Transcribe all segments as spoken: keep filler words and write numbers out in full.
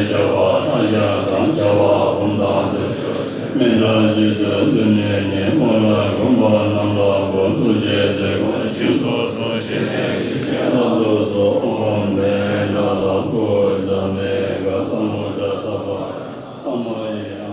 བྱ་བ་ཕྲ་རྒྱས་དང་བྱ་བ་སྒོམ་དང་སྟོབས་ཤུགས་མི་འདྲ་ཞིག་ཏུ་འདུ་ནས་ནི་སྔོན་ལ་གོམས་པ་རྣམས་ལ་གོ་ཐུགས་རྗེ་བརྩེ་དགོངས་ཤིང་སོ་སོ་ཞི་བདེ་ཞི་བདེ་ལ་ལོ་སོ་ཨོམ་བེ་ལ་ལ་ཀོ་ཛ་མེ་ག་ས་མུ་དྲ་ས་པ་ས་མ་ཡི་ཨ་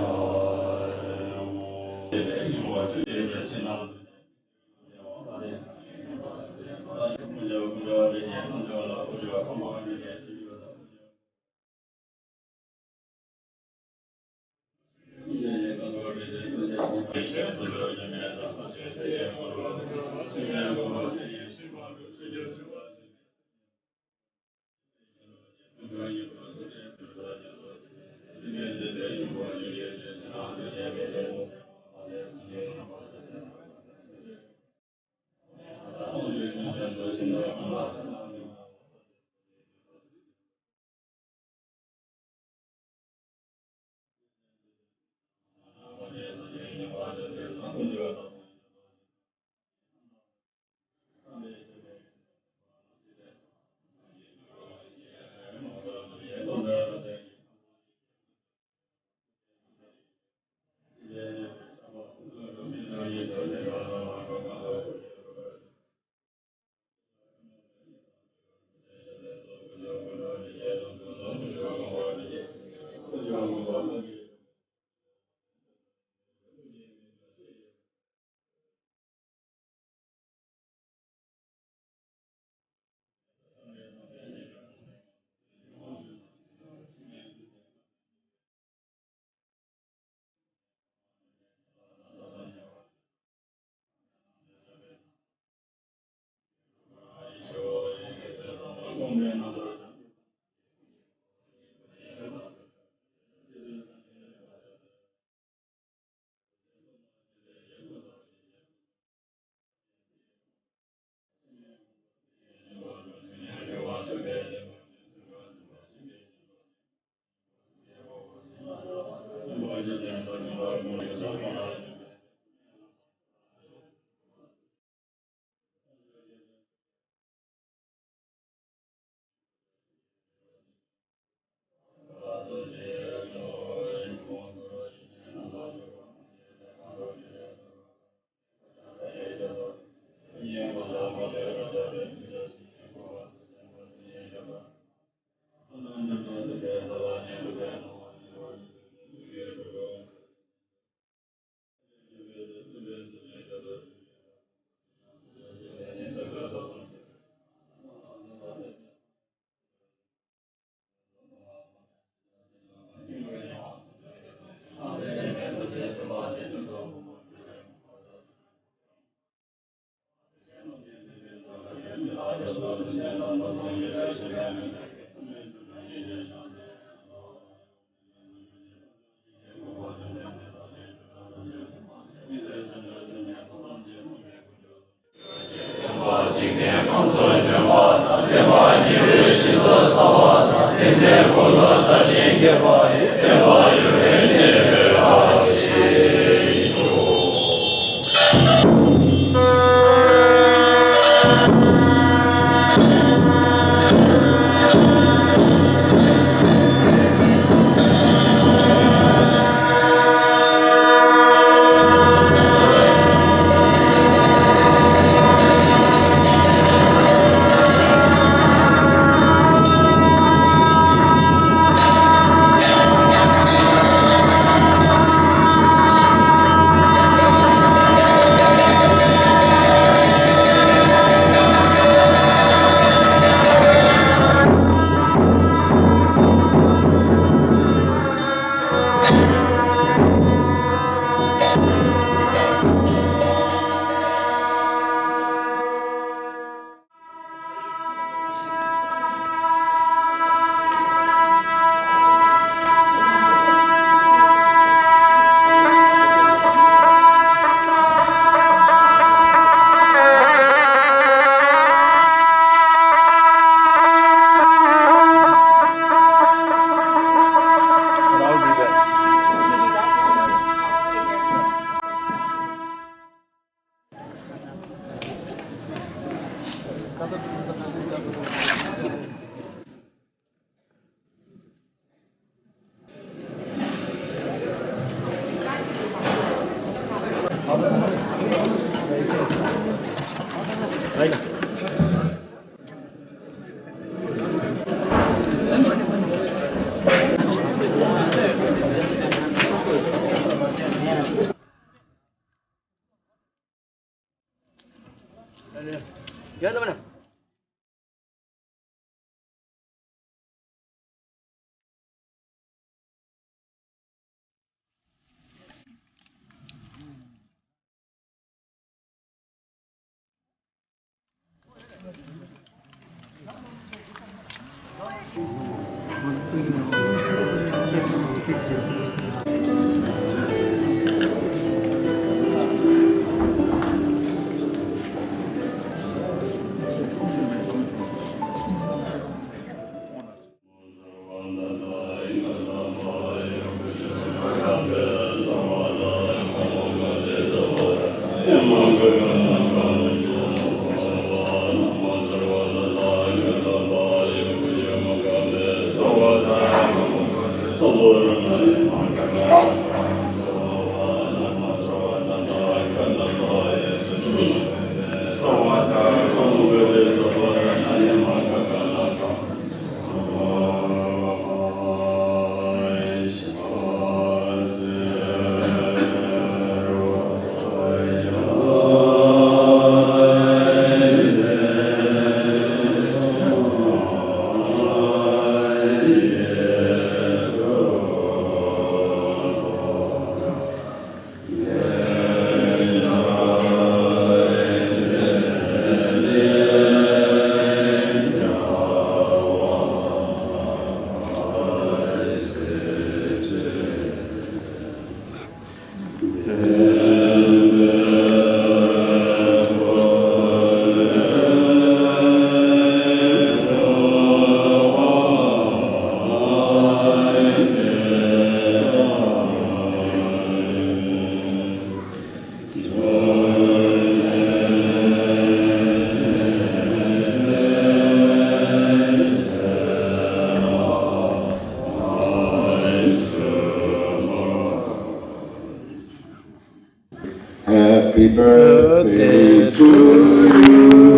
Happy birthday to you.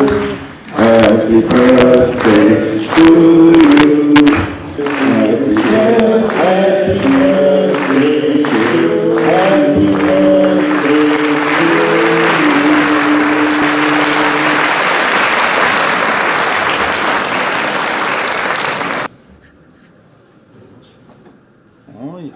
Happy birthday to you. Happy birthday, happy birthday to you. Happy birthday to you. Oh, yeah.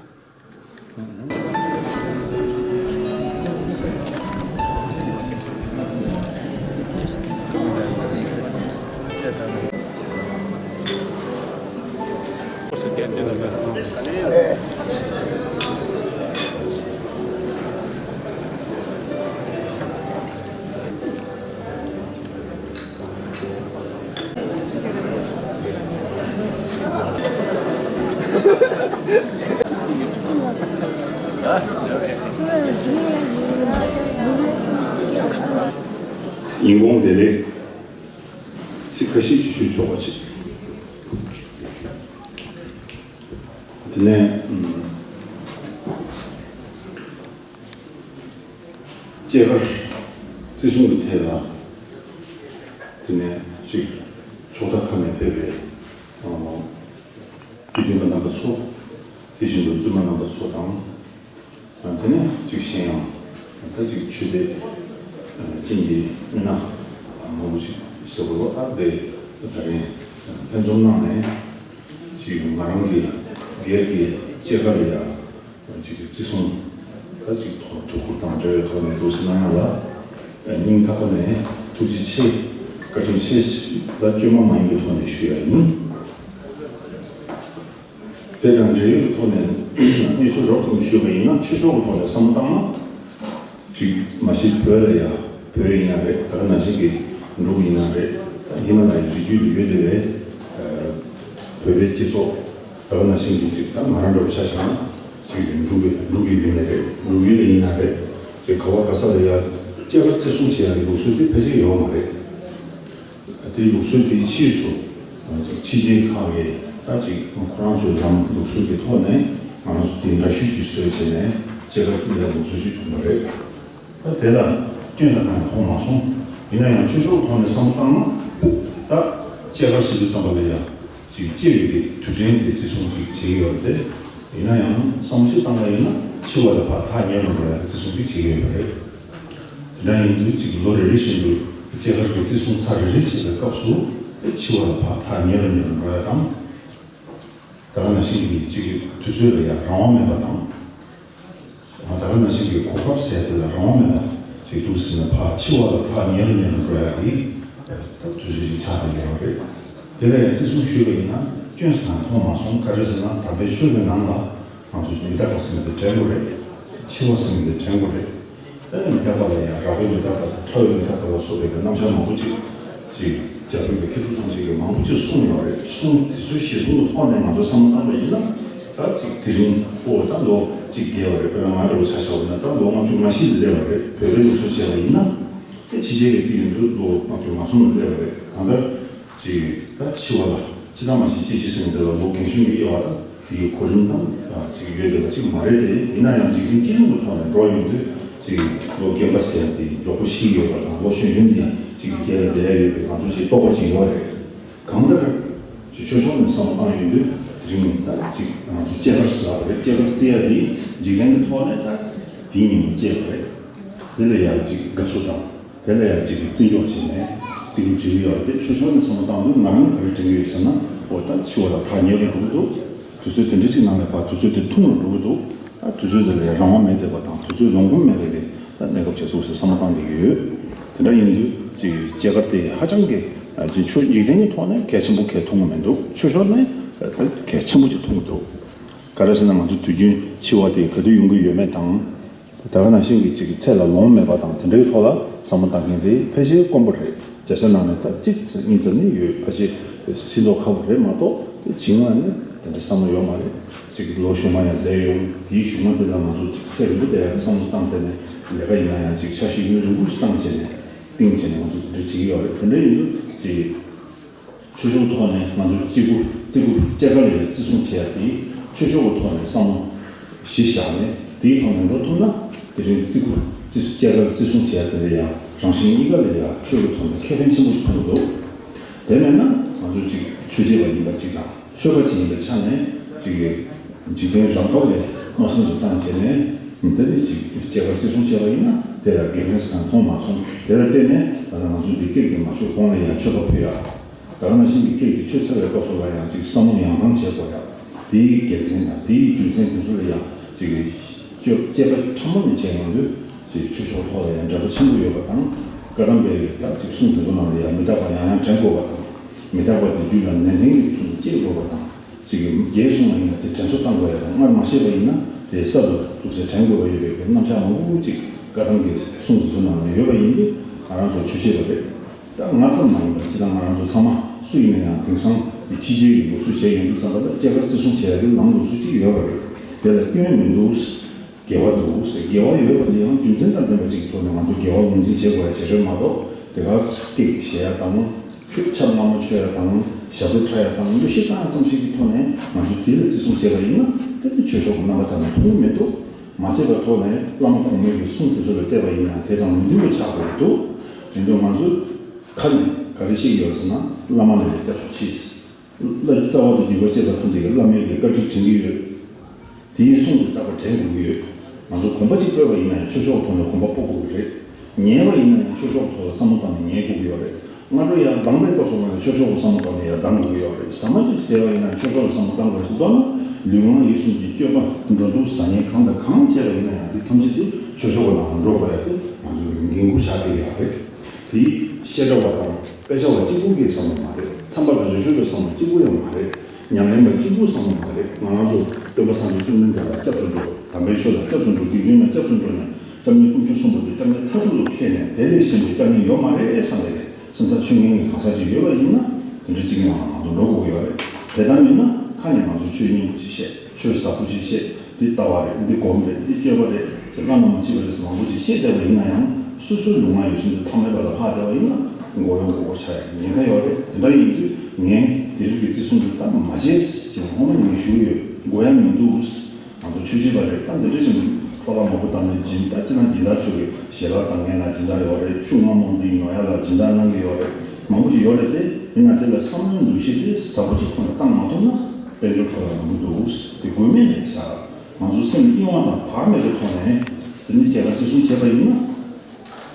ཡིན་གོང་བདེ་ལེགས། ཚིག་ཁ་ཤས་ཅིག་ཞུ་ཆོག་པ་ཅིག་དེ་ནས་ཨམ། སྐྱེས་སྐར་བརྩི་སྲུང་གི་ཐད་ལ་དེ་ནས་ཅིག་ཕྱོགས་མཐའ་ཁག་ནས་ཕེབས་པའི་ཨ། དགེ་འདུན་པ་རྣམ་པ་ཚོ། དེ་བཞིན་དུ་བཙུན་མ་རྣམ་པ་ཚོ་དང་། དེ་ནས་ཅིག་གཞན་ཡང་ད་ཅིག་ཆོས་དད་ཅན་གྱི་མི་སྣ་མང་པོ་ཅིག་ཟེར་བ་ལ་ཨ་དེ་ད་རིང་ལྷན་འཛོམས་གནང་ནས་ཅིག་ང་རང་གི་སྒེར་གྱི་སྐྱེས་སྐར་ལ་ཡང་ཅིག་བརྩི་སྲུང་ད་ཅིག་ཐོག་ཐུགས་ཁུར་དང་འབྲེལ་བའི་ཐོག་ནས་འདུག་སེ་གནང་ཡ་ལ་སྙིང་ཐག་པ་ནས་ཐུགས་རྗེ་ཆེ། བཀའ་དྲིན་ཆེ་ལ་བཅོས་མ་མ་ཡིན་པའི་ཐོག་ནས་ཞུ་ཡ་ཡིན། དེ་དང་འབྲེལ་ཡོད་ཐོག་ནས་གནས་ཚུལ་རོབ་ཙམ་ཞུས་པ་ཡིན་ན། ཆོས་ཕྱོགས་ཀྱི་ཐོག་ནས་བསམ་བློ་བཏང་ན། ཅིག་མ་གཞི་བོད་ལ་ཡ་བོད་ཡིན་ན་རེད། ད་ག་ནང་བཞིན་གྱི་འབྲུག་ཡིན་ན་རེད། ད་ཧི་མ་ལ་ཡའི་རི་རྒྱུད་ལ་ཡོད་བསྡད་པའི་བོད་པའི་སྤྱི་ཚོགས། ད་ག་ནང་བཞིན་གྱི་ཅིག་ད་ང་རང་འདྲ་བོ་ཆ་བཞག་ན་ཅིག་འབྲུག་གི་འབྲུག་གི་ཡུལ་ནས་རེད། འབྲུག་ཡུལ་ལ་ཡིན་ན་རེད། ཅིག་ག་བ་ག་ས་ལ་ཡ་སྐྱེས་སྐར་བརྩི་སྲུང་བྱེད་ཡ་གི་ལུགས་སྲོལ་དེ་ཕལ་ཆེར་ཡོད་མ་རེད། དེའི་ལུགས་སྲོལ་དེའི་ཕྱིས་སུ་ཅིག་ཕྱི་རྒྱལ་ཁག་གིས་ད་ཅིག་ཁོ་རང་ཚོའི་ལམ་ལུགས་སྲོལ་གྱི་ཐོག་ནས་ང་རང་ཚོ་དེ་འདྲ་ཤུལ་གྱིས་བཟོས་བྱས་ནས་སྐྱེས་སྐར་བརྩི་ཡ་ལུགས་སྲོལ་ཞིག་བྱུང་བ་རེད། ད་དེ་ལ་སྐྱོན་ད་གང་ཡང་མཐོང་མ་སོང་ ཡིན་ན་ཡང་ཆོས་ཕྱོགས་ཐོག་ནས་བསམ་བློ་བཏང་ན། ད་སྐྱེས་སྐར་ཟེར་དུས་ཙམ་པ་ལ་ཡང་ཅིག་སྐྱེས་པའི་གི་དུས་དྲན་དེ་བརྩི་སྲུང་ཅིག་བྱེད་ཀྱི་ཡོད་རེད་དེ། ཡིན་ན་ཡང་བསམ་བློ་ཞིག་བཏང་བ་ཡིན་ན་འཆི་བ་ལ་ཕར་ཐག་ཉེ་རུ་འགྲོ་ཡ་གི་བརྩི་སྲུང་ཅིག་བྱེད་ཀྱི་ཡོད་རེད། དེ་འདྲ་ཡིན་དུས་ཅིག་ལོ་རེ་རེ་བཞིན་དུ་སྐྱེས་སྐར་གྱི་བརྩི་སྲུང་ཚར་རེ་རེ་བྱེད་པའི་སྐབས་སུ་འཆི་བ་ལ་ཕར་ཐག་ཉེ་རུ་ཉེ་རུ་འགྲོ་ཡ་དང་། ད་ག་ནང་བཞིན་གྱི་ཅིག་དུས་ཚོད་ལ་ཡང་རང་དབང་མེད་པ་དང་། ད་ག་ནང་བཞིན་གྱི་གོ་སྐབས་ཟེར་དེ་ལ་རང་དབང་མེད་པ་ཅིག་འདུག་ཟེར་ན། ཕར་འཆི་བ་ལ་ཐག་ཉེ་རུ་ཉེ་རུ་འགྲོ་ཡ་གི་ད་དུས་ཚོད་ཅིག་ཆགས་བསྡད་ཡོད་རེད། དེ་ལ་ཡང་བརྩི་སྲུང་ཞུས་པ་ཡིན་ན་སྐྱོན་ཟེར་ན་མཐོང་མ་སོང་། ག་རེ་ཟེར་ན་དམ་པའི་ཆོས་ཀྱི་ནང་ལ་ང་ཚོ་མི་རྟག་པ་ཟེར་ན་དེ་དྲན་དགོས་རེད། འཆི་བ་ཟེར་ན་དེ་དྲན་དགོས་རེད། ཨེ། མི་རྟག་པ་ལ་ཡང་རགས་པའི་མི་རྟག་པ་དང་ཕྲ་བའི་མི་རྟག་པ་ལ་སོགས་པའི་རྣམ་གཞག་མང་པོ་ཅིག་ཅིག་རྒྱ་བོད་ཀྱི་མཁས་གྲུབ་ཐམས་ཅད་ཀྱིས་མང་པོ་ཅིག་གསུངས་ཡོད་རེད། གསུངས་དེ་ཚོའི་གཞི་བཟུང་གི་ཐོག་ནས་ང་ཚོ་བསམ་བློ་བཏང་པ་ཡིན་ན། ད་ཅིག་དེ་རིང་ཨོ་ད་ལོ་གཅིག་བརྒལ་བ་རེད། དཔེར་ན་ང་འདྲ་བོ་ཆ་བཞག་པ་ཡིན་ན་ད་ལོ་ལྔ་བཅུ་ང་བཞི་ལ་སླེབས་པ་རེད། བོད་པའི་ལུགས་སྲོལ་བྱས་པ་ཡིན་ན། དེ་ཕྱི་རྒྱལ་གྱི་རྩིས་ཡིན་དུས་ལོ་ལྔ་བཅུ་ང་གསུམ་ལ་སླེབས་པ་རེད། གང་ལྟར། ཅིག་ད་འཆི་བ་ལ་ཅི་ལྟར་མ་ཤི་ཅི་ཤི་ཟེར་མཁན་དེ་ལ་ལོ་རྒན་གཞོན་གྱི་དབྱེ་བ་དང་དེ་གི་གོ་རིམ་དང་ཅིག་ཡོད་དེ་ལ་ཅིག་མ་རེད་དེ། ཡིན་ན་ཡང་འཇིག་རྟེན་སྤྱི་ཡོངས་ཀྱི་ཐོག་ནས་འགྲོ་ཡོང་དུས་ཅིག་ལོ་རྒན་པ་ཟེར་ཡ་དེ་མགྱོགས་པོ་ཤི་ཡོད་པ་དང་། ལོ་གཞོན་གཞོན་དེ་ཅིག་རྒྱལ་ལ་བསྡད་ཡ་ཡོད་པའི་ང་ཚོ་ཅིག་རྟོག་པ་ཅིག་ཡོད་རེད། གང་ལྟར་ཅིག་ཆོས་ཕྱོགས་ནས་བསམ་བློ་བཏང་ཡོང་དུས་དེ་རིང་ད་ཅིག་ང་ཚོ་སྐྱེས་སྐར་ཟེར་བ་རེད། སྐྱེས་སྐར་བརྩི་ཡ་དེ་འཇིག་རྟེན་གྱི་ཐོག་ནས་ད་དེའི་ཉིན་མོ་སྐྱེས་པ་རེད། དེ་ལ་ཡང་ཅིག་དགའ་བསུ་དང་། དེ་ལ་ཡང་ཅིག་བརྩི་འཇོག་བྱས་ནས་བརྩི་གི་བྱེད་ཀྱི་ཡོད་རེད། ཆོས་ཕྱོགས་ནས་བསམ་བློ་བཏང་དུས་ང་རང་ག་རེ་དྲན་གྱི་ཡོད་ཟེར་ན། འོ་ད་འཆི་བ་ལ་ཐག་ཉེ་རུ་འགྲོ་གི་འདུག་དུས་ཚོད་དེ་འདྲ་ཞིག་ནང་ནས་ཕར་དུས་ཚོད་དེ་ཐུང་རུ་འགྲོ་གི་འདུག་ད་དུས་ཚོད་དེ་ལ་ཡང་རང་དབང་མེད་བསྡད་པ་དང་། དུས་ཚོད་ལོངས་སྤང་མེད་པའི་གི་ད་གནས་སྐབས་བྱས་འདུག་ཟེར་བསམ་བློ་བཏང་བསྡད་ཀྱི་ཡོད། དེ་འདྲ་ཡིན་དུས་ཅིག་སྐྱེས་སྐར་དེ་ཧ་ཅང་གི་ཅིག་ཆོས་འཇིག་རྟེན་གྱི་ཐོག་ནས་གལ་ཆེན་པོ་གལ་མཐོང་གི་མི་འདུག་ཆོས་ཕྱོགས་ནས་ད་གལ་ཆེན་པོ་ཅིག་མཐོང་གི་འདུག་ག་རེ་ཟེར་ན་ང་ཚོ་དུས་རྒྱུན་འཆི་བ་དེ་ག་དུས་ཡོང་གི་ཡོད་མེད་དང་། ད་ག་ནང་བཞིན་གྱི་ཅིག་ཚེ་ལ་ལོང་མེད་པ་དང་དེ་འདྲའི་ཐོག་ལ་བསམ་བློ་བཏང་མཁན་དེ་ཕལ་ཆེར་དཀོན་པོ་རེད། བརྒྱ་ཆ་ནང་ནས་ད་གཅིག་གཉིས་ཙམ་ནི་ཡོད། ཕལ་ཆེར་སྲིད་མདོག་ཁ་པོ་རེད་མ་གཏོགས་དེ་བྱིངས་ལ་ནི་དེ་འདྲའི་བསམ་བློ་ཡོད་མ་རེད། ཅིག་ལོ་གཞུག་མ་ཡང་བསྡད་ཡོང་། དེའི་གཞུག་མ་དེ་ལ་ང་ཚོ་ཅིག་ཚེ་རིང་པོ་བསྡད་ཡག་གི་བསམ་བློ་བཏང་བསྡད་ནས། ལས་ཀ་ཡིན་ན་ཡང་ཅིག་འཆར་གཞི་ཡུན་རིང་པོ་ཞིག་བཏང་བྱས་ནས་བཏིང་བྱས་ནས་ང་ཚོ་དེ་འདྲ་བྱེད་ཀྱི་ཡོད་རེད། དེ་འདྲ་ཡིན་དུས་ཅིག་ཆོས་ཕྱོགས་ཐོག་ནས་ང་ཚོ་བརྩི་བཀུར་བརྩི་བཀུར་སྐྱེས་སྐར་ལ་བརྩི་སྲུང་བྱེད་ཡ་དེ་ཆོས་ཕྱོགས་ཀྱི་ཐོག་ནས་བསམ་བློ་གཞི་བཞག་ནས་དེའི་ཐོག་ནས་འགྲོ་ཐུབ་ན། དེ་རིང་བརྩི་བཀུར་བརྩི་སྲུང་སྐྱེས་སྐར་བརྩི་སྲུང་བྱེད་ཡ་དེ་ལ་ཡང་རང་བཞིན་གཉིས་ཀ་ལ་ཡང་ཆོས་ཀྱི་ཐོག་ནས་ཁེ་ཕན་ཆེན་པོ་ཞིག་ཐོན་གྱི་འདུག་དེ་མེད་ན་ང་ཚོ་ཅིག་ཆོས་བྱེད་པ་ཡིན་པ་གཅིག་དང་། ཆོས་པ་ཅིག་ཡིན་པའི་ཆ་ནས་ཅིག་གི་འཇིག་རྟེན་རང་དབང་ལ་མནོ་བསམ་ཞིག་བཏང་བྱས་ནས། དེ་ནི་ཅིག་སྐྱེས་སྐར་བརྩི་སྲུང་བྱས་པ་ཡིན་ན་དེ་ལ་དགེ་ཕན་ཟེར་མཐོང་མ་སོང་། དེ་ལ་བརྟེན་ནས་ད་ལྟ་ང་ཚོ་འདི་སྐད་ཀྱིས་མ་ཆོད་གོང་ལ་ཡང་མཆོད་པ་ཕུལ་ཡ། ད་ག་ནང་བཞིན་གྱི་སྐད་ཀྱིས་ཆོད་ཚར་བའི་སྐབས་སུ་ལ་ཡང་ཅིག་བསམ་བློ་ཡང་དང་བྱེད་དགོས་ཡ། དེའི་དགེ་མཚན་དང་དེའི་རྒྱུ་མཚན་དེ་ཚོ་ལ་ཡང་ཅིག་གི་དཔྱད་པ་ཕྲ་མོ་ནས་བྱས་ཡོང་དུས་ཅིག་ཆོས་ཕྱོགས་ཐོག་ལ་ཡང་འབྲེལ་བ་ཆེན་པོ་ཡོད་པ་དང་། བཀའ་གདམས་པའི་ད་ཅིག་གསུང་དེ་ཚོ་ནང་ལ་ཡང་མི་རྟག་པ་ཡང་ཡང་དྲན་དགོས་པ་དང་། མི་རྟག་པ་དེ་རྒྱུད་ལ་ནན་ཏན་གྱིས་ཚུར་སྐྱེ་དགོས་པ་དང་། ཅིག་གིས་རྒྱས་སོང་བ་ཡིན་ན་དེ་དྲན་གསོ་བཏང་དགོས་ཡ་དང་། སྔར་མ་ཤེས་པ་ཡིན་ན་དེ་གསར་དུ་ཐུགས་སེ་དྲན་དགོས་པ་ཡོད་པའི་རྣམ་གཞག་མང་པོ་ཅིག་བཀའ་གདམས་ཀྱི་གསུང་དེ་ཚོ་ནང་ལ་ཡོད་པ་ཡིན་དུས། ང་རང་ཚོ་ཆོས་བྱེད་པ་རེད། ད་ང་ཙམ་མ་ཡིན་པར་སྤྱིར་བཏང་ང་རང་ཚོ་ཚང་མ་སུ་ཡིན་ན་ཡང་དེང་སང་དེ་ཕྱི་རྒྱལ་གྱི་ལུགས་སྲོལ་བྱས་ཡོང་དུས་ཙམ་པ་ལ་སྐྱེས་སྐར་བརྩི་སྲུང་བྱེད་ཡ་གི་ལམ་ལུགས་སྲོལ་ཅིག་ཡོད་པ་རེད། དེ་ལ་སྐྱོན་མི་འདུག་དགེ་བ་འདུག་ཟེར། དགེ་བ་ཡོད་པ་དེ་ཡང་རྒྱུ་མཚན་དང་ལྡན་པ་ཅིག་གི་ཐོག་ནས་ང་ཚོ་དགེ་བ་ངོས་འཛིན་བྱེད་དགོས་ཡ་ཞིག་རེད་མ་གཏོགས། དེ་ག་སྐད་བཤད་ཡ་དང་། ཤུགས་ཆབ་མངར་མོ་མཆོད་ཡ་དང་། ཞབས་བྲོ་འཁྲབ་ཡ་དང་། གླུ་གཞས་བཏང་ཡ་ཙམ་ཞིག་གི་ཐོག་ནས་ང་ཚོས་དེ་ལ་བརྩི་སྲུང་བྱས་པ་ཡིན་ན། དེ་ནི་ཆོས་ཕྱོགས་ཀྱི་རྣམ་པ་ཙམ་ལས་མཐོང་གི་མི་འདུག་མ་ཟད་པའི་ཐོག་ནས་བླ་མ་གོང་མའི་གི་གསུང་དེ་ཚོ་ལ་བལྟས་པ་ཡིན་ན་དེ་དང་མི་མཐུན་པ་ཆགས་དགོས་འདུག་དེ་འདུག་ང་ཚོས་ཁ་ནས་ག་རེ་བཤད་ཀྱི་ཡོད་ཟེར་ན། བླ་མ་ལ་ཡང་སྐྱབས་སུ་མཆི། རྩ་བ་ཏུ་འཇུག་པ་བཅས་པ་ཐམས་ཅད་ཀྱིས་བླ་མའི་གི་བཀའ་དྲིན་དྲན་གྱི་ཡོད། དེའི་གསུང་དེ་རྟག་པར་དྲན་དགོས་ཀྱི་ཡོད། ང་ཚོ་གོམ་པ་གཅིག་སྤོས་པ་ཡིན་ན་ཡང་ཆོས་ཕྱོགས་ཐོག་ནས་གོམ་པ་སྤོ་དགོས་ཀྱི་རེད། ཉལ་བ་ཡིན་ན་ཡང་ཆོས་ཕྱོགས་ཐོག་ལ་བསམ་བློ་བཏང་ནས་ཉལ་དགོས་ཀྱི་ཡོད་རེད། སྔ་དྲོ་ཡར་ལྡང་པའི་སྐབས་སུ་ཡང་ཆོས་ཕྱོགས་ལ་བསམ་བློ་བཏང་ནས་ཡར་ལྡང་དགོས་ཀྱི་ཡོད་རེད། ཟ་མ་གཅིག་ཟས་པ་ཡིན་ན་ཡང་ཆོས་ཕྱོགས་ལ་བསམ་བློ་བཏང་དགོས་རེད། མདོར་ན་ལུས་ངག་ཡིད་གསུམ་གྱི་སྤྱོད་པ་འགྲོ་འདུག་ཟ་ཉལ་གང་དང་གང་བྱས་པ་ཡིན་ན་ཡང་དེ་ཐམས་ཅད་དེ་ཆོས་ཕྱོགས་ལ་འགྲོ་དགོས་ཡ་དེ་ང་ཚོའི་འགན་འཁུར་ཆགས་བསྡད་ཡོད་རེད། དེ་བཤད་གྲྭ་བ་དང་དཔེ་ཆ་བ་གཅིག་པུ་གིས་བསམ་བློ་མ་རེད། མཚམས་པ་དང་རི་ཁྲོད་པའི་བསམ་བློ་གཅིག་པུ་ཡང་མ་རེད། ཉམས་ལེན་པ་གཅིག་པུ་བསམ་བློ་མ་རེད། ང་རང་ཚོ་སྟོན་པ་སངས་རྒྱས་བཅོམ་ལྡན་འདས་ལ་སྐྱབས་སུ་འགྲོ། དམ་པའི་ཆོས་ལ་སྐྱབས་སུ་འགྲོ། དགེ་འདུན་ལ་སྐྱབས་སུ་འགྲོ་ནས་སྐྱབས་གནས་དཀོན་མཆོག་གསུམ་པོ་དེ་སྐྱབས་གནས་མཐར་ཐུག་ཏུ་འཁྱེར་ནས་དེ་ལས་གཞན་པའི་སྐྱབས་གནས་ཡོད་མ་རེད་བསམ་པའི་སེམས་ཐག་ཆོད་མཁན་གྱི་གང་ཟག་ཅིག་ཡོད་པ་ཡིན་ན། དེ་འདྲ་གཅིག་ནས་ང་ཚོ་འགྲོ་དགོས་ཀྱི་ཡོད་རེད། དེ་ལྟར་མིན་ན་ཁ་ནས་ང་ཚོ་ཆོས་སྙིང་པོ་ཅིག་བཤད། ཆོས་ཟབ་པོ་ཅིག་བཤད། འདི་ལྟ་བ་རེད། འདི་སྒོམ་རེད། འདི་སྤྱོད་པ་རེད། དེ་བླ་ན་མ་མཆིས་པ་རེད་ཟེར་མང་པོ་ཅིག་བཤད་བསྡད་པ་ཡིན་ན་ཡང་། སོ་སོའི་ལུས་ངག་ཡིད་གསུམ་དེ་ཐ་མལ་པ་ལ་ལྷག་བསྡད་པ་ཡིན་ན་མགོ་གཡོག་མགོ་སྐོར་ཆགས་ཡ་ཉེན་ཁ་ཡོད་རེད། དེ་འདྲ་ཡིན་དུས་ངས་དེ་རིགས་ཀྱི་བརྩི་སྲུང་དེ་ད་མ་བྱེད་ཅེས་སྔོན་མ་ནས་ཞུ་ཡོད། དགོས་ཡ་མི་འདུག་ང་ཚོ་ཆོས་བྱེད་པ་རེད། ད་འདི་འདྲ་ཞིག་ ཐོག་ལ་མང་པོ་བཏང་ནས་སྦྱིན་བདག་སྤྱི་ན་སྦྱིན་བདག་ཚོ་གི་ཞལ་ལག་བཏང་མཁན་ལ་སྦྱིན་བདག་ཡོད་རེད། ཆུ་མངར་མོ་འདི་ཉོ་ཡ་ལ་སྦྱིན་བདག་གནང་གི་ཡོད་རེད། མང་པོ་ཞིག་ཡོད་རེད་དེ། ཡིན་ན་དེ་ལ་བསམ་བློའི་འདུ་ཤེས་དེ་ཟབ་པོ་ཅིག་ཐོག་ནས་བཏང་མ་ཐུབ་ན་དཔལ་འབྱོར་འཕྲོ་བརླག་ཡོང་གི་འདུག་དེ་དགོས་མེད་རེད་ཤག་ང་ཚོ་སེམས་ཀྱི་དབྱེ་བ་དང་བག་མེད་པའི་ཐོག་ནས་དེ་ནི་རྒྱལ་ཁབ་བརྩི་སྲུང་བྱས་པ་ཡིན་ན།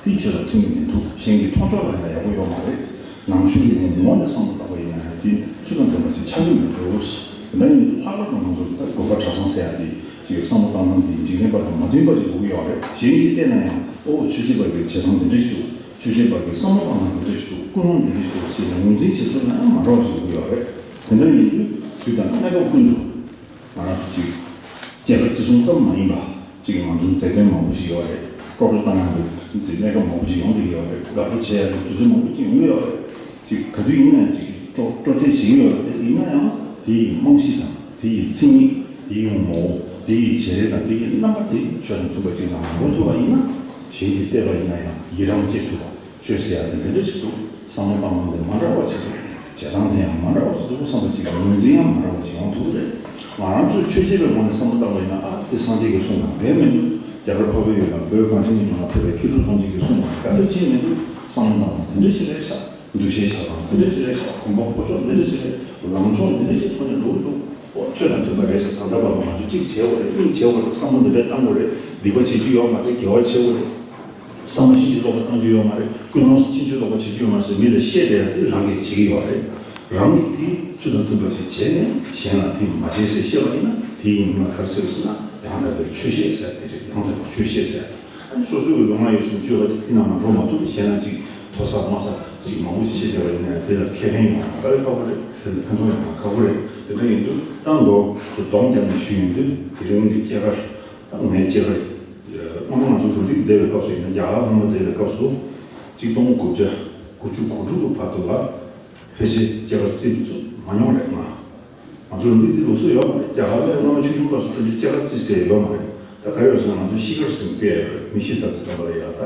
དེ་ཆོས་དང་མཐུན་གྱི་མི་འདུག་གཞན་གྱི་མཐོང་ཕྱོགས་ལ་ཡང་ཡག་པོ་ཡོད་མ་རེད། ནང་ཆོས་ཀྱི་ངོས་ནས་བསམ་བློ་བཏང་པ་ཡིན་ན་ཡང་དེ་ཚུལ་དང་མཐུན་པ་ཞིག་ཆགས་ཀྱི་མི་འདུག་འདི་ཡིན་དུས་ལྷག་པར་དུ་ང་ཚོ་དགོན་པ་གྲྭ་ཚང་ཟེར་ཡ་དེ་ཅིག་བསམ་བློ་བཏང་སྟངས་དེ་འཇིག་རྟེན་པ་དང་མ་མཐུན་པ་ཞིག་འདུག་ཡོད་རེད། གཞན་གྱིས་བལྟས་ན་ཡང་ཨོ་ཆོས་བྱེད་པ་གི་བྱེད་སྟངས་འདི་འདྲ་ཞིག་འདུག་ཆོས་བྱེད་པ་གི་བསམ་བློ་བཏང་སྟངས་འདི་འདྲ་ཞིག་འདུག་ཀུན་སློང་འདི་འདྲ་ཞིག་འདུག་ཞེས་ནས་ངོས་འཛིན་བྱེད་ཚུལ་ལ་ཡང་མ་འདྲ་བ་ཞིག་འདུག་ཡོད་རེད། དེ་འདྲ་ཡིན་དུས་དུས་དང་གནས་སྐབས་ཀུན་ཏུ། ང་རང་ཚོ་ཅིག་སྐྱེས་པ་བརྩི་སྲུང་ཙམ་མ་ཡིན་པ་ཅིག་ང་ཚོ་མཛད་དོན་མང་པོ་ཞིག་ཡོད་རེད། སྤྲོ་སྤྲོ་བཏང་ཡག་གི་ཅིག་གནས་སྐབས་མང་པོ་ཞིག་ཡོང་གི་ཡོད་རེད། དགའ་སྤྲོ་བྱེད་ཡག་གི་དུས་ཚོད་མང་པོ་ཅིག་ཡོང་གི་ཡོད་རེད། ཅིག་ག་དུས་ཡིན་ན་ཅིག་སྤྲོ་སྤྲོ་སྟེ་བྱེད་ཀྱི་ཡོད་རེད། དེ་ཡིན་ན་ཡང་དེ་ཡི་རྨང་གཞི་དང་དེ་ཡི་མཚན་ཉིད། དེ་ཡི་ངོ་བོ། དེ་ཡི་བྱེད་རིམ་དང་དེ་ཡི་རྣམ་པ་དེ་ཆོས་དང་མཐུན་པ་ཅིག་ལ་ངོ་ཐུབ་པ་ཡིན་ན། གཞན་གྱིས་བལྟས་པ་ཡིན་ན་ཡང་ཡི་རང་སྐྱེ་ཐུབ་པ། ཆོས་ཟེར་ཡག་དེ་འདི་འདྲ་ཞིག་འདུག་བསམ་བློ་བཏང་སྟངས་དེ་མ་འདྲ་བ་ཞིག་འདུག་བྱེད་སྟངས་དེ་ཡང་མ་འདྲ་བ་ཞིག་འདུག་བསམ་པ་ཅིག་ངོས་འཛིན་ཡང་མ་འདྲ་བ་ཞིག་ཡོང་ཐུབ་རེད། ང་རང་ཚོས་ཆོས་བྱེད་པའི་ངོས་ནས་བསམ་བློ་བཏང་བ་ཡིན་ན། ཨ་དེ་སངས་རྒྱས་ཀྱི་གསུང་དང་འགལ་མི་འདུག་རྒྱ་གར་འཕགས་པའི་ཡུལ་ལ་བོད་གངས་ཅན་གྱི་ལྗོངས་ལ་ཕེབས་པའི་མཁས་གྲུབ་ཐམས་ཅད་ཀྱི་གསུང་དང་འགལ་ཐབས་ཅིག་མི་འདུག་བསམ་བློ་བཏང་སྟངས་དེ་འདྲ་ཞིག་རེད་ཤག་འདུ་ཤེས་བྱ་སྟངས་དེ་འདྲ་ཞིག་རེད་ཤག་གོམ་པ་སྤོ་ཕྱོགས་དེ་འདྲ་ཞིག་རེད། ལངས་ཕྱོགས་དེ་འདྲ་ཞིག་ཐོག་ནས་འགྲོ་གི་འདུག་ཨོ་ཆོས་དང་མཐུན་པ་རེད་ཤག་ད་ལྟ་བར་དུ་ང་ཚོས་གཅིག་བྱས་པ་རེད། གཉིས་བྱས་པ་རེད། བསམ་བློ་འདི་འདྲ་བཏང་དགོས་རེད། སྡིག་པ་བྱེད་རྒྱུ་ཡོད་མ་རེད། དགེ་བ་བྱེད་དགོས་རེད། བསམ་བློ་ཕྱིན་ཅི་ལོག་པ་བཏང་རྒྱུ་ཡོད་མ་རེད། ཀུན་སློང་ཕྱིན་ཅི་ལོག་པ་བྱེད་རྒྱུ་ཡོད་མ་རེད་ཟེར་མི་ལ་བཤད་བསྡད་ཡ་དེ་རང་གིས་བྱེད་ཀྱི་ཡོད་རེད། རང་གིས་དེ་ཚུལ་དང་མཐུན་པ་ཞིག་བྱས་ནས་གཞན་ལ་དེ་མ་བྱེད་ཟེར་བཤད་པ་ཡིན་ན། དེ་ཡི་མིང་ལ་ག་རེ་ཟེར་བ་ཟེར་ན། ཡང་དག་པའི་ཆོས་བཤད་ཟེར་དེ་རེད། ཡང་དག་པའི་ཆོས་བཤད་ཟེར། ཨ་ནི་སོ་སོའི་ལུས་ངག་ཡིད་གསུམ་སྤྱོད་པ་དེ་དེ་ནང་ལ་འགྲོ་མ་ཐུབ། གཞན་ལ་ཅིག་མཐོ་ས་དམའ་ས་ཅིག་མང་པོ་ཞིག་བཤད་བསྡད་པ་ཡིན་ན་ཡང་། དེ་ལ་ཁེ་ཕན་ཡོང་བ་དཀའ་བའི་ཁག་པོ་རེད། དེ་ལ་ཕན་ཐོགས་ཡོང་བ་ཁག་པོ་རེད། དེ་འདྲ་ཡིན་དུས་ད་མདོ་ཚུལ་སྡོམ་བརྒྱབ་ནས་ཞུས་ཡོང་དུས། དེ་རིང་གི་སྐྱེས་སྐར། ད་ངའི་སྐྱེས་སྐར། སྔོན་མ་ང་ཚོ་རུ་སྒྲིག་བསྡད་པའི་སྐབས་སུ་ཡིན་ན། རྒྱ་གར་སྔོན་མ་བསྡད་པའི་སྐབས་སུ། གཅིག་སྟོང་དགུ་བརྒྱ་དགུ་བཅུ་གོ་དྲུག་གི་བར་དུ་ལ་ཕལ་ཆེར་སྐྱེས་སྐར་རྩིས་ཚུགས་མ་མྱོང་རེད། ང་ང་ཚོ་རུ་སྒྲིག་འདི་ལུགས་སྲོལ་ཡོད་མ་རེད། རྒྱ་གར་ལ་སྔོན་མ་ཆུང་ཆུང་སྐབས་སུ་དེ་འདྲའི་སྐྱེས་སྐར་རྩིས་ཟེར་ཡོད་མ་རེད། ད་ག་རེ་ཡོད་ཟེར་ན། ང་ཚོ་ཤི་ཁར་ཟིན་ཏེ་མི་ཤི་ས་ཚོ་དྲན་པ་ལ་ཡ། ད་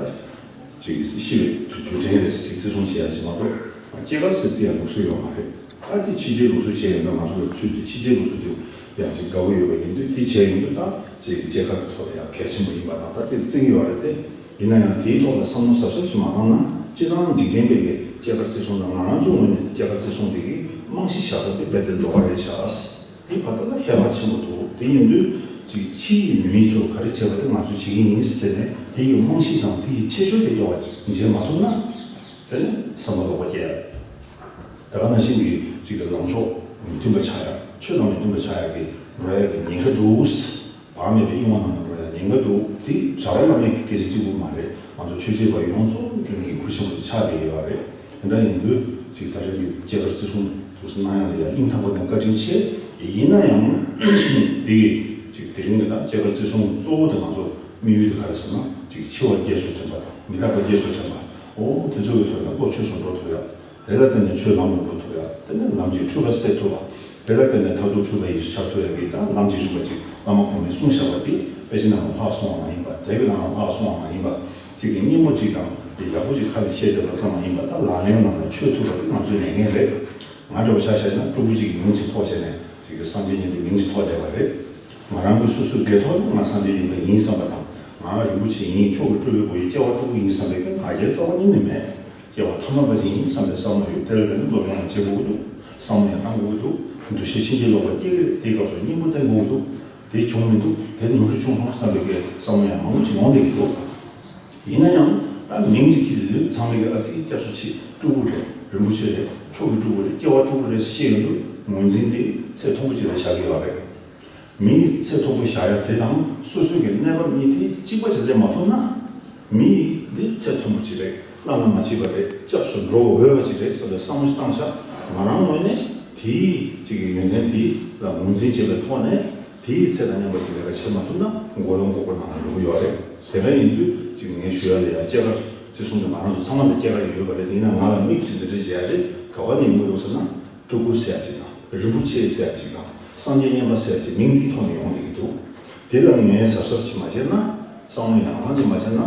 ཅིག་ཤི་བའི་དུས་དུས་དྲན་རེད་ཟེར་ཅིག་བརྩི་སྲུང་བྱེད་ཡ་ཅིག་མ་གཏོགས། སྐྱེས་སྐར་ཟེར་རྩི་ཡ་ལུགས་སྲོལ་ཡོད་མ་རེད། ད་དེ་ཕྱི་རྒྱལ་ལུགས་སྲོལ་བྱས་ཡོད་ན། ང་ཚོ་ལ་ཚུལ་དེ་ཕྱི་རྒྱལ་ལུགས་སྲོལ་དེ་ཡང་ཅིག་དགའ་པོ་ཡོད་པ་ཡིན་དུས། དེ་བྱས་ཡོང་དུས་ད་ཅིག་སྐྱེས་སྐར་གྱི་ཐོག་ལ་ཡང་གལ་ཆེན་པོ་ཡིན་པ་དང་། ད་དེ་བརྩི་གི་ཡོད་རེད་དེ། ཡིན་ན་ཡང་དེའི་ཐོག་ལ་བསམ་བློ་གཟབ་གཟབ་ཅིག་མ་བཏང་ན། སྤྱིར་བཏང་འཇིག་རྟེན་པའི་གི་སྐྱེས་སྐར་བརྩི་སྲུང་དང་། ང་རང་ཚོའི་ངོས་ནས་སྐྱེས་སྐར་བརྩི་སྲུང་དེ་གི་རྨང་གཞི་བཞག་ས་དེ་རྦད་དེ་ལོགས་ཀ་རེད་ཤག་དེའི་བར་དུ་ལ་ཧེ་བག་ཆེན་པོ་འདུག་དེ་ཡིན་དུས་ཅིག་ཕྱི་ཡི་མི་ཚོ་ག་རེ་བྱས་པ་དེ་ང་ཚོས་བྱེད་ཀྱི་ཡིན་ཟེར་བྱས་ནས། དེ་ཡི་རྨང་གཞི་དང་དེ་ཡི་ཁྱད་ཆོས་དེ་ཡོད་པ་མཇལ་མ་ཐུབ་ན། དེ་ནས་བསམ་པ་ལོག་པ་སྐྱེ་ཡ། དེ་ག་ནང་བཞིན་གྱི་ཅིག་གི་ལངས་ཕྱོགས་མི་མཐུན་པ་ཆགས་ཡ། ཆོས་དང་མི་མཐུན་པ་ཆགས་ཡ་གི་འགྲོ་ཡ་གི་ཉེན་ཁ་འདུག་བག་མེད་པའི་གཡེང་བ་ནང་ལ་འགྲོ་ཡ་ཉེན་ཁ་འདུག་དེ་གྲྭ་པ་བླ་མའི་སྐད་ཆ་གཅིག་པུ་མ་རེད། ང་ཚོ་ཆོས་བྱེད་པ་ཡོངས་རྫོགས་ཀྱི་འགན་ཁུར་ཆེན་པོ་ཆགས་བསྡད་ཡོད་རེད། དེ་འདྲ་ཡིན་དུས་ཅིག་ད་རེས་ཀྱི་སྐྱེས་སྐར་བརྩི་སྲུང་དུ་གནང་ཡ་ལ་ཡ་སྙིང་ཐག་པ་ནས་བཀའ་དྲིན་ཆེ། ཡིན་ན་ཡང་དེ་ཅིག་དེ་རིང་གི་ད་སྐྱེས་སྐར་བརྩི་སྲུང་གཙོ་བོ་དེ་ང་ཚོ་དམིགས་ཡུལ་དེ་ག་རེ་ཟེར་ན། ཅིག་འཆི་བ་རྒྱས་སུ་དྲན་པ་དང་། མི་རྟག་པ་རྒྱས་སུ་དྲན་པ། ཨོ་དེ་ཚོ་གི་ཐོག་ལ་བློ་ཆོས་སུ་འགྲོ་ཐུབ་ཡ། དེ་ལ་བརྟེན་ནས་ཆོས་ལམ་ལ་འགྲོ་ཐུབ་ཡ། དེ་ནས་ལམ་གྱི་འཁྲུལ་པ་སེལ་ཐུབ་པ། དེ་ལ་བརྟེན་ནས་མཐར་ཐུག་འཁྲུལ་པ་ཡེ་ཤེས་ཆགས་ཐུབ་ཡ་གི་ད་ལམ་གྱི་རིམ་པ་ཅིག་བླ་མ་གོང་མས་གསུངས་བཞག་པ་དེ་དཔེ་ཆ་ནང་ལ་ལྷག་སོང་བ་མ་ཡིན་པ། དེབ་ཀྱི་ནང་ལ་ལྷག་སོང་བ་མ་ཡིན་པ། ཅིག་གི་སྙན་པོ་ཅིག་དང་ཡག་པོ་ཅིག་ཁ་ནས་བཤད་བསྡད་པ་ཙམ་མ་ཡིན་པ། ད་ལག་ལེན་ནང་ལ་འཁྱོལ་ཐུབ་པ་དེ་ང་ཚོའི་ལས་འགན་རེད། ང་འདྲ་བོ་ཆ་བཞག་ན་སྤྲུལ་སྐུ་ཅིག་གི་མིང་ཅིག་ཐོགས་བྱས་ནས། ཅིག་གི་སངས་རྒྱས་ཡིན་པའི་མིང་ཅིག་ཐོགས་བསྡད་པ་རེད། ང་རང་གི་སོ་སོའི་སྒེར་ཐོག་ནས་ང་སངས་རྒྱས་ཡིན་པ་ཡིན་བསམ་པ་དང་། ང་རིན་པོ་ཆེ་ཡིན། མཆོག་གི་སྤྲུལ་པའི་སྐུ་ཡིན། སྐྱེ་བ་སྤྲུལ་སྐུ་ཡིན་བསམ་པའི་ང་རྒྱལ་རྩ་བ་ཉིད་ནས་མེད། སྐྱེ་བ་ཐ་མལ་པ་ཅིག་ཡིན་བསམ་པའི་བསམ་བློ་ཡོད། དེ་ལ་བརྟེན་ནས་སློབ་སྦྱོང་ཡང་བྱེད་དགོས་ཀྱི་འདུག་བསམ་བློ་ཡང་བཏང་དགོས་ཀྱི་འདུག་འདུ་ཤེས་ཕྱིན་ཅི་ལོག་པ་སྐྱེ་གི་རེད། དེའི་སྐབས་སུ་སྙིང་པོ་བསྟེན་དགོས་ཀྱི་འདུག་དེ་བྱུང་མི་འདུག་དེ་ནོར་འཁྲུལ་བྱུང་སོང་བསམ་པའི་གི་བསམ་བློ་ཡང་མང་པོ་ཅིག་ཡོང་བསྡད་ཀྱི་འདུག་ཡིན་ན་ཡང་ད་མིང་ཅིག་ཁྱེར་དུས་ཚང་མས་ཀྱི་ཨ་ཙི་སྐྱབས་སུ་མཆི། སྤྲུལ་སྐུ་རེད། རིན་པོ་ཆེ་རེད། མཆོག་གི་སྤྲུལ་སྐུ་རེད། སྐྱེ་བ་སྤྲུལ་སྐུ་རེད་ཟེར་བཤད་ཡོང་དུས་ངོས་འཛིན་དེ་ཚད་མཐོན་པོ་ཅིག་ལ་བཞག་གི་ཡོད་རེད། མིའི་ཚད་མཐོན་པོ་བཞག་ཡ་དེ་དང་སོ་སོའི་གི་གནས་བབ་གཉིས་དེ་གཅིག་པ་ཅིག་སླེབས་མ་ཐུབ་ན། མི་འདི་ཚད་མཐོན་པོ་ཅིག་རེད། བླ་ན་མ་མཆིས་པ་རེད། སྐྱབས་སུ་འགྲོ་འོས་པ་ཅིག་རེད་བསམ་པའི་བསམ་བློ་ཞིག་བཏང་ཤག་ང་རང་ངོས་ནས་དེའི་ཅིག་གི་ཡོན་ཏན་དེ་ལ་ངོས་འཛིན་བྱེད་པའི་ཐོག་ནས། དེའི་ཚད་དང་མཉམ་པ་ཅིག་ལས་ཀ་བྱེད་མ་ཐུབ་ན་མགོ་གཡོག་མགོ་སྐོར་ནང་ལ་འགྲོ་གི་ཡོད་རེད། དེ་འདྲ་ཡིན་དུས་ཅིག་ངས་ཞུ་ཡ་ལ་ཡ། སྐྱེས་སྐར་བརྩི་སྲུང་དེ་ང་རང་ཚོ་ཚང་མ་ལ་སྐྱེས་སྐར་ཡོད་པ་རེད། ཡིན་ན་ང་ལ་དམིགས་ཅིག་འདི་འདྲ་བྱེད་ཡ་དེ་ག་བ་ནས་ཡོང་གི་འདུག་ཟེར་ན། སྤྲུལ་སྐུ་ཟེར་ཡ་ཅིག་དང་། རིན་པོ་ཆེ་ཟེར་ཡ་ཅིག་དང་། སངས་རྒྱས་མཉན་པ་ཟེར་ཡ་ཅིག་མིང་འདིའི་ཐོག་ནས་ཡོང་བསྡད་ཀྱི་འདུག་དེ་ལ་ངས་གཟབ་གཟབ་ཅིག་མ་བྱས་ན། བསམ་བློ་ཡང་དག་ཅིག་མ་བྱས་ན།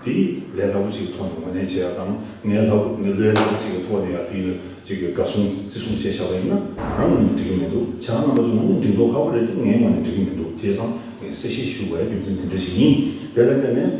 དེ་ལས་སླ་པོ་ཅིག་གི་ཐོག་ནས་ངོས་ལེན་བྱེད་ཡ་དང་། ངའི་ལྷག་ངའི་ལས་སླ་པོ་ཅིག་གི་ཐོག་ནས་ཡ་དེ་ལ་ཅིག་གི་དགའ་གསུང་བརྩི་སྲུང་བྱས་བཞག་པ་ཡིན་ན། ང་རང་ངོས་ནས་འགྲིག་གི་མི་འདུག་ཁྱེད་རང་རྣམ་པ་ཚོ་ངོས་ནས་འགྲིག་མདོག་ཁ་པོ་རེད་དེ། ངའི་ངོས་ནས་འགྲིག་གི་མི་འདུག་བྱས་ཙང་ངས་གསལ་བཤད་ཞུ་དགོས་ཡ་རྒྱུ་མཚན་དེ་འདྲ་ཞིག་ཡིན། དེ་ལ་བརྟེན་ནས་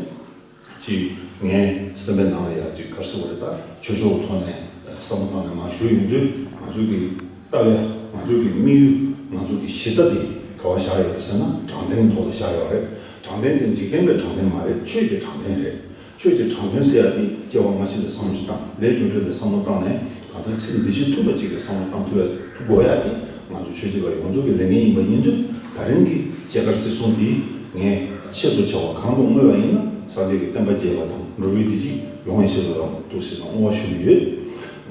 ཅིག་ངའི་སེམས་པའི་ནང་ལ་ཡ་ཅིག་ག་རེ་ཟེར་དགོས་རེད། ད་ཆོས་ཕྱོགས་ཀྱི་ཐོག་ནས་བསམ་བློ་བཏང་ནས་མར་ཞུ་ཡོང་དུས། ང་ཚོ་གི་ལྟ་བའི་ང་ཚོ་གི་དམིགས་ཡུལ། ང་ཚོ་གི་གཞི་རྩ་དེ་ག་པར་བཞག་ཡོད་རེད་ཟེར་ན། དྲང་བདེན་གྱི་ཐོག་ལ་བཞག་ཡོད་རེད། དྲང་བདེན་དེ་འཇིག་རྟེན་པའི་དྲང་བདེན་མ་རེད། ཆོས་ཀྱི་དྲང་བདེན་རེད། ཆོས་ཀྱི་དྲང་དོན་ཟེར་ཡ་དེ་སྐྱེ་བ་སྔ་ཕྱི་ལ་བསམ་བློ་ཞིག་བཏང་། ལས་རྒྱུ་འབྲས་ལ་བསམ་བློ་བཏང་ནས། གང་ལྟར་ཚེ་འདི་ཕྱི་ཐུབ་པ་ཅིག་ལ་བསམ་བློ་བཏང་ཐུབ་པ་ཐུབ་དགོས་ཡ་དེ་ང་ཚོ་ཆོས་བྱེད་པ་ཡོངས་རྫོགས་ཀྱི་ལས་འགན་ཡིན་པ་ཡིན་དུས། ད་རིང་གི་སྐྱེས་སྐར་བརྩི་སྲུང་འདི་ངས་ཆེད་དུ་བྱ་བ་གང་དུ་བསྔོས་པ་ཡིན་ན། སངས་རྒྱས་ཀྱི་བསྟན་པ་རྒྱས་པ་དང་འགྲོ་བའི་བདེ་སྐྱིད་ཡོང་བའི་ཆེད་དུ་རང་འདུག་ཟེར་ནས་བསྔོ་བ་ཞུ་གི་ཡོད།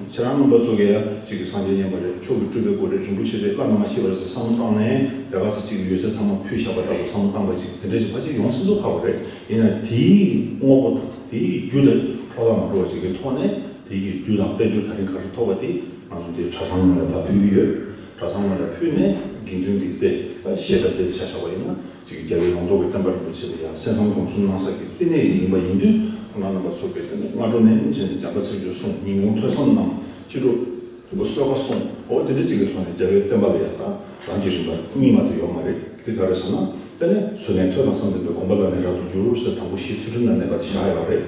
ཁྱེད་རང་རྣམ་པ་ཚོ་གིས་ཡ་གཅིག་གི་སངས་རྒྱས་མཉན་པ་རེད། མཆོག་གི་སྤྲུལ་པའི་སྐུ་རེད། རིན་པོ་ཆེ་རེད། བླ་ན་མ་མཆིས་པ་རེད་ཟེར་བསམ་བློ་བཏང་ནས། དེ་ག་ཚོད་གཅིག་ཡོད་ཚད་ཚང་མ་ཕུལ་བཞག་པ་འདྲ་པོ་བསམ་བློ་བཏང་བ་ཅིག་དེ་འདྲ་ཞིག་ཕལ་ཆེར་ཡོང་སྲིད་མདོག་ཁ་པོ་རེད། ཡིན་ན་དེའི་དངོས་པོ་དང་དེའི་རྒྱུ་དེ་འཕྲོ་བརླག་མ་འགྲོ་བ་ཅིག་གི་ཐོག་ནས། དེའི་རྒྱུ་དང་དཔལ་འབྱོར་ད་རིང་ག་རེ་ཐོབ་པ་དེ་ང་ཚོ་དེ་གྲྭ་ཚང་ནང་ལ་ཕར་ཕུལ་གྱི་ཡོད། གྲྭ་ཚང་ནང་ལ་ཕུལ་ནས་དགེ་འདུན་གྱི་སྡེ་དང་བཤད་གྲྭ་དེ་ཆ་བཞག་པ་ཡིན་ན། ཅིག་རྒྱལ་བའི་ཡོངས་རྫོགས་ཀྱི་བསྟན་པ་རིན་པོ་ཆེ་ལ་ཡང་གསན་བསམ་སྒོམ་གསུམ་གནང་ས་ཀྱི་བསྟི་གནས་ཤིག་ཡིན་པ་ཡིན་དུས། ཁོང་རྣམ་པ་ཚོ་གིས་དེ་ནས་སྔ་དྲོ་ནས་བྱས་ནས་བྱམས་པ་ཚིག་སྦྱོར་གསུངས། ཉིན་གུང་ཐོས་བསམ་གནང་། ཕྱི་དྲོ་དུམ་བུ་གསོལ་ཁ་གསུངས། འོ་དེ་འདྲ་ཅིག་གི་ཐོག་ནས་རྒྱལ་བའི་བསྟན་པ་ལ་ཡང་ད་ལམ་གྱི་རིམ་པ་གཉིས་མ་གཏོགས་ཡོད་མ་རེད། དེ་ག་རེ་ཟེར་ན། དེ་ནས་ཚུལ་ལྡན་ཐོས་དང་བསམ་ལྡན་པས། སྒོམ་པ་ལ་ནི་རབ་ཏུ་འགྱུར་ཟེར། དང་པོ་གཞི་ཚུལ་ཁྲིམས་ལ་གནས་པ་དེ་བཞག་ཡོད་རེད།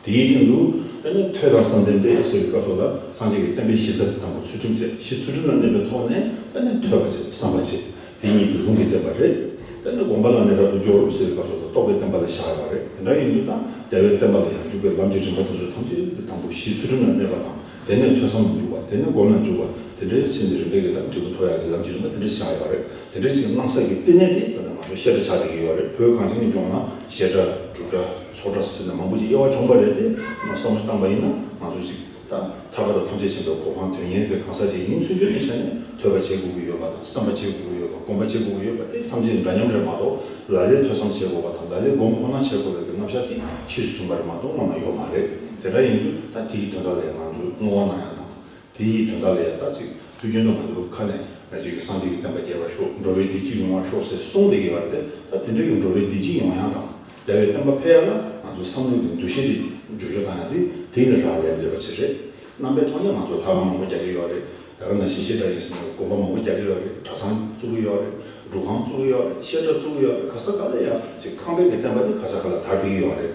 དེའི་སྟེང་དུ་དེ་ནས་ཐོས་དང་བསམ་ལྡན་པས་ཟེར་བའི་སྐབས་སུ་ལ། སངས་རྒྱས་ཀྱི་བསྟན་པའི་གཞི་རྩ་དེ་དང་པོ་ཚུལ་ཁྲིམས་བྱས། གཞི་ཚུལ་ཁྲིམས་ལ་གནས་པའི་ཐོག་ནས་དེ་ནས་ཐོས་པ་བྱས། བསམ་པ་བྱས། དེ་གཉིས་ཀྱི་ལུང་གིས་བསྟན་པ་རེད། དེ་ནས་སྒོམ་པ་ལ་ནི་རབ་ཏུ་འགྱུར་ཟེར་བའི་སྐབས་སུ་ལ་རྟོགས་པའི་བསྟན་པ་ལ་བཞག་ཡོད་རེད། དེ་འདྲ་ཡིན་དུས་ད་རྒྱལ་བའི་བསྟན་པ་ལ་ཡང་འཇུག་པའི་ལམ་གྱི་རིམ་པ་དེ་ཚོ་ཐམས་ཅད་དེ་དང་པོ་གཞི་ཚུལ་ཁྲིམས་ལ་གནས་པ་དང་། དེ་ནས་ཐོས་བསམ་ལ་འཇུག་པ། དེ་ནས་སྒོམ་ལ་འཇུག་པ། དེ་འདྲའི་ཕྱིན་ཅི་རིམ་པས་ཀྱི་དང་འབྲས་བུ་ཐོབ་ཡག་གི་ལམ་གྱི་རིམ་པ་དེ་འདྲ་བཞག་ཡོད་རེད། དེ་འདྲ་ཅིག་གནང་ས་ཀྱི་བསྟི་གནས་དེ་ད་ལྟ་ང་ཚོ་བཤད་གྲྭ་ཆགས་བསྡད་ཀྱི་ཡོད་རེད། བོད་གངས་ཅན་གྱི་ལྗོངས་ན་བཤད་གྲྭ། སྒྲུབ་གྲྭ། ཚོགས་གྲྭ་ཟེར་ནས་མང་པོ་ཅིག་དབྱེ་བ་བྱུང་བ་རེད་དེ། ང་བསམ་བློ་བཏང་པ་ཡིན་ན། ང་ཚོ་ཅིག་ད་ཐར་པ་དང་ཐམས་ཅད་མཁྱེན་པའི་གོ་འཕང་དོན་གཉེར་གྱི་གང་ཟག་ཅིག་ཡིན་ཚུལ་བརྗོད་ནས་བྱས་ནས། ཐོས་པ་བྱེད་དགོས་ཀྱི་ཡོད་པ་དང་། བསམ་པ་བྱེད་དགོས་ཀྱི་ཡོད་པ། སྒོམ་པ་བྱེད་དགོས་ཀྱི་ཡོད་པ་དེ་ཐམས་ཅད་འདྲ་མཉམ་རེད་མ་གཏོགས། ལ་ལས་ཐོས་བསམ་བྱེད་དགོས་པ་དང་། ལ་ལས་སྒོམ་ཁོ་ན་བྱེད་དགོས་པའི་གི་རྣམ་གཞག་དེ་ཕྱིས་སུ་བྱུང་བ་རེད་མ་གཏོགས་སྔོན་མ་ཡོད་མ་རེད། དེ་འདྲ་ཡིན་དུས་ད་དེའི་དོན་དག་ལ་ང་ཚོས་བསྔོ་བ་གནང་ཡ་དང་། དེ་ཡི་དོན་དག་ལ་ཡང་ད་ཅིག་དུས་རྒྱུན་དུ་ང་ཚོ་ཁ་ནས་ཅིག་སངས་རྒྱས་ཀྱི་བསྟན་པ་རྒྱས་པར་ཤོག་འགྲོ་བའི་བདེ་སྐྱིད་ཡོང་བར་ཤོག་ཟེར་གསུངས་བསྡད་ཀྱི་ཡོད་རེད་དེ། ད་དེ་འདྲ་གི་འགྲོ་བའི་བདེ་སྐྱིད་ཡོང་ཡག་དང་རྒྱལ་བའི་བསྟན་པ་འཕེལ་ཡག་ལ་ང་ཚོ་བསམ་བློ་གི་འདུ་ཤེས་དེ་བསྒྱུར་བཅོས་བཏང་ཡག་དེ་དེ་ལ་རག་ལས་འདོད་པ་ཅིག་རེད། རྣམ་པའི་ཐོག་ནས་ང་ཚོ་ལྷ་ཁང་མང་པོ་རྒྱག་གི་ཡོད་རེད། ད་ག་ནང་བཞིན་བཤད་གྲྭ་ཡིན་ཟེར་ན་དགོན་པ་མང་པོ་རྒྱག་གི་ཡོད་རེད། གྲྭ་ཚང་བཙུགས་ཀྱི་ཡོད་རེད། སྒྲུབ་ཁང་བཙུགས་ཀྱི་ཡོད་རེད། བཤད་གྲྭ་བཙུགས་ཀྱི་ཡོད་རེད། ག་ས་ག་ལ་ཡང་ཅིག་ཁང་པའི་གི་བསྟན་པ་དེ་ག་ས་ག་ལ་དར་བསྡད་ཀྱི་ཡོད་རེད།